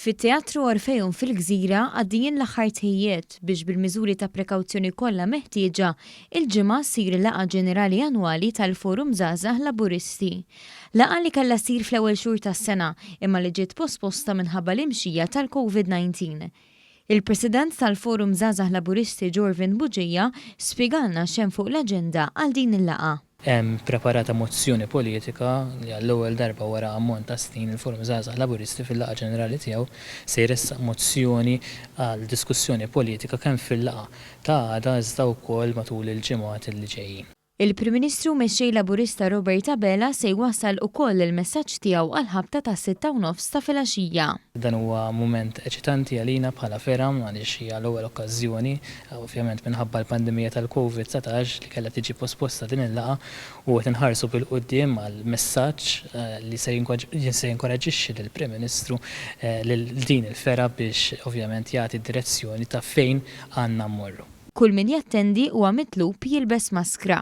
Fit-Teatru Orfeum fil-Gżira għaddejjin l-aħħar tħejjiet biex bil-miżuri ta' prekawzjoni kollha meħtieġa, il-Ġimgħa ssir il-Laqgħa Ġenerali Annwali tal-Forum Żgħażagħ Laburisti. Laqgħa li kellha ssir fl-ewwel xhur tas-sena imma li ġiet posposta minħabba l-imxija tal-Covid 19. Il-President tal-Forum Żgħażagħ Laburisti Jorvin Bugeja spjegalna x'hemm fuq l-aġenda għal din il-laqgħa. Hemm preparata mozzjoni politika li għall-ewwel darba wara ammont ta' snin il-Forum Żgħażagħ Laburisti fil-laqgħa ġenerali tiegħu se jressaq mozzjoni għal diskussjoni politika kemm fil-laqgħa ta' għada iżda wkoll matul il-ġimgħat li ġejjin. Il-Prim Ministru u Mexxej Laburista Robert Abela se jwassal ukoll il-messaġġ tiegħu għall-ħabta tas-sitta u nofs ta' filgħaxija. Dan huwa mument eċitanti għalina bħala fergħa għaliex hija l-ewwel okkażjoni, ovvjament minħabba l-pandemija tal-Covid 19 li kellha tiġi posposta din il-laqgħa u qed inħarsu bil-quddiem għal messaġġ li se jinkoraġġixxi lill-Prim Ministru lil din il-fergħa biex ovvjament jagħti d-direzzjoni ta' fejn għandna mmorru. Kull min jattendi huwa mitlub jilbes maskra.